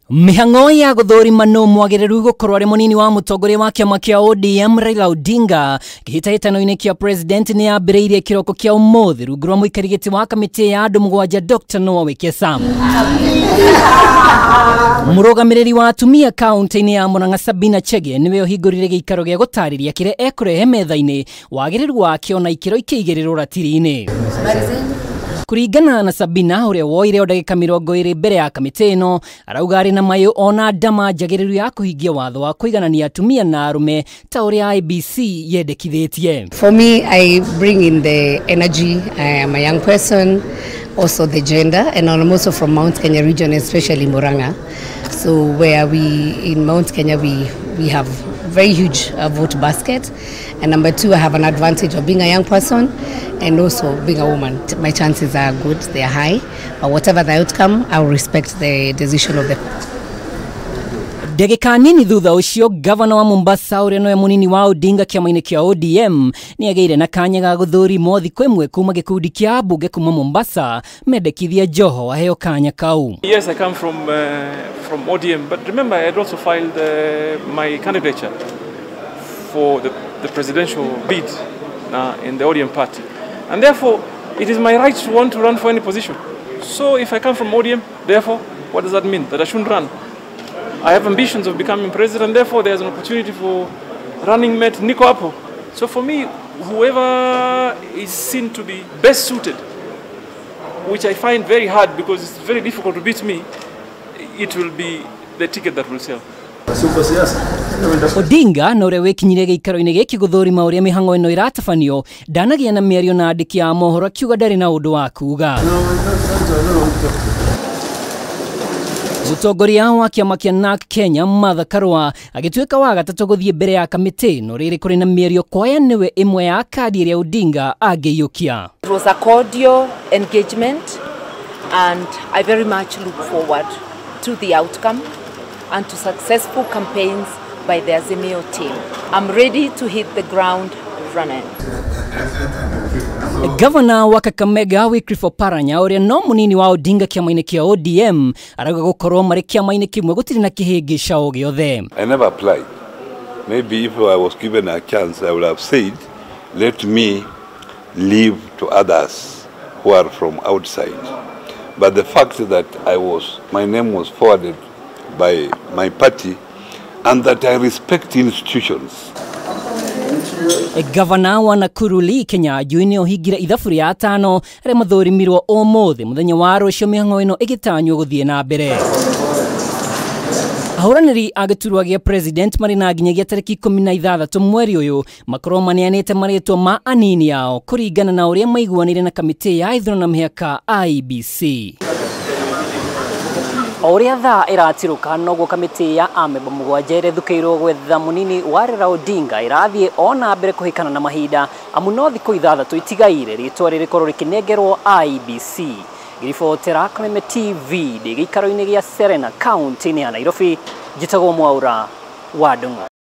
Mĩhang'o ya gũthũrima nũ mwagĩrĩru gũkorwo arĩ mũnini wa mũtongoria wa kĩama kĩa ODM Raila Odinga kĩhĩtahĩtano-inĩ kĩa president nĩ yambĩrĩirie kĩroko kĩa ũmũthĩ rungu rwa mũikari gĩtĩ wa kamĩtĩ ya andũ mũgwanja Dr. Noah Wekesa. Mũrũgamĩrĩri wa atumia kaunti-inĩ ya Murang'a Sabina Chege nĩwe ũhingũrire gĩikaro gĩa gũtarĩria kĩrĩa ekũrehe metha-inĩ wagĩrĩru wake ona ikĩro ikĩigĩrĩrwo ratiri-inĩ. Kuringana na Sabina ũrĩa woire o ndagĩka 20 mbere ya kamĩtĩ ĩno, arauga arĩ na mayũ ona ndama njagĩrĩru ya kũhingia watho wa kũiganania atumia na arũme ta ũrĩa IEBC yendekithĩtie. For me, I bring in the energy. I am a young person, also the gender, and I'm also from Mount Kenya region, especially Murang'a. So where we, in Mount Kenya, we have very huge vote basket. And number two, I have an advantage of being a young person and also being a woman. My chances are good, they are high, but whatever the outcome, I will respect the decision of the court. Ndagĩka nini thutha ũcio, gavana wa Mombasa ũrĩa nowe mũnini wa Odinga kĩama-inĩ kĩa ODM nĩ agĩire na kanya ga gũthũrimwo thikũ ĩmwe kuma gĩkundi kĩa ambunge kuma Mombasa mendekithia Joho aheo kanya kau. Yes, I come from ODM, but remember I had also filed my candidature for the presidential bid in the ODM party, and therefore it is my right to want to run for any position. So if I come from ODM, therefore, what does that mean? That I shouldn't run? I have ambitions of becoming president, therefore there's an opportunity for running mate Nico Apo. So for me, whoever is seen to be best suited, which I find very hard because it's very difficult to beat me, it will be the ticket that will sell. Odinga na ũrĩa wĩkinyire gĩikaro-inĩ gĩkĩ gũthũrima ũrĩa mĩhang'o ĩno ĩratabanio ndanagĩa na mĩario na andĩki a mohoro akiuga ndarĩ na ũndũ wa kuga. Mũtongoria wa kĩama kĩa NARC Kenya Martha Karua agĩtuĩka wa gatatũ gũthiĩ mbere ya kamĩtĩ no rĩrĩ kũrĩ na mĩario kwaya nĩwe ĩmwe ya kandi ĩrĩa Odinga angĩiyũkia. It was a cordial engagement and I very much look forward to the outcome and to successful campaigns by the Azimio team. I'm ready to hit the ground running. Gavana wa Kakamega Wycliffe Oparanya ũrĩa no mũnini wa Odinga kĩama-inĩ kĩa ODM arauga gũkorwo marĩ kĩama-inĩ kĩmwe gũtirĩ na kĩhĩngĩca o gĩothe. I never applied. Maybe if I was given a chance, I would have said, let me leave to others who are from outside. But the fact that my name was forwarded by my party and that I respect institutions. Gavana wa Nakuru Lee Kinyanjui nĩ ohingire ithabu rĩa atano arĩa mathũrimirwo ũmũthĩ mũthenya wa rũciũ mĩhang'o ĩno ĩgĩtanywo gũthiĩ na mbere. Ahũranĩri a gĩturwa gĩa president marĩ na nginyagia tarĩki 16 mweri ũyũ makorwo maneanĩte marĩtwa ma anini ao kũringana na ũrĩa maiguanĩire na kamĩtĩ ya ithurano na mĩhaka IEBC. O ũrĩa thaa ĩratirũka noguo kamĩtĩ ya amemba mũgwanja ĩrĩa ĩthukĩirwo gwetha mũnini wa Raila Odinga ĩrathiĩ ona mbere kũhĩkana na mahinda amu no thikũ 6 itigaire rĩtwa rĩrĩkorwo rĩkĩnengerwo IEBC. Ngĩribotera Kameme TV ndĩ gĩikaro-inĩ gĩa Serena kaunti-inĩ ya Nairobi, njĩtagwo Mwaura wa Ndung'u.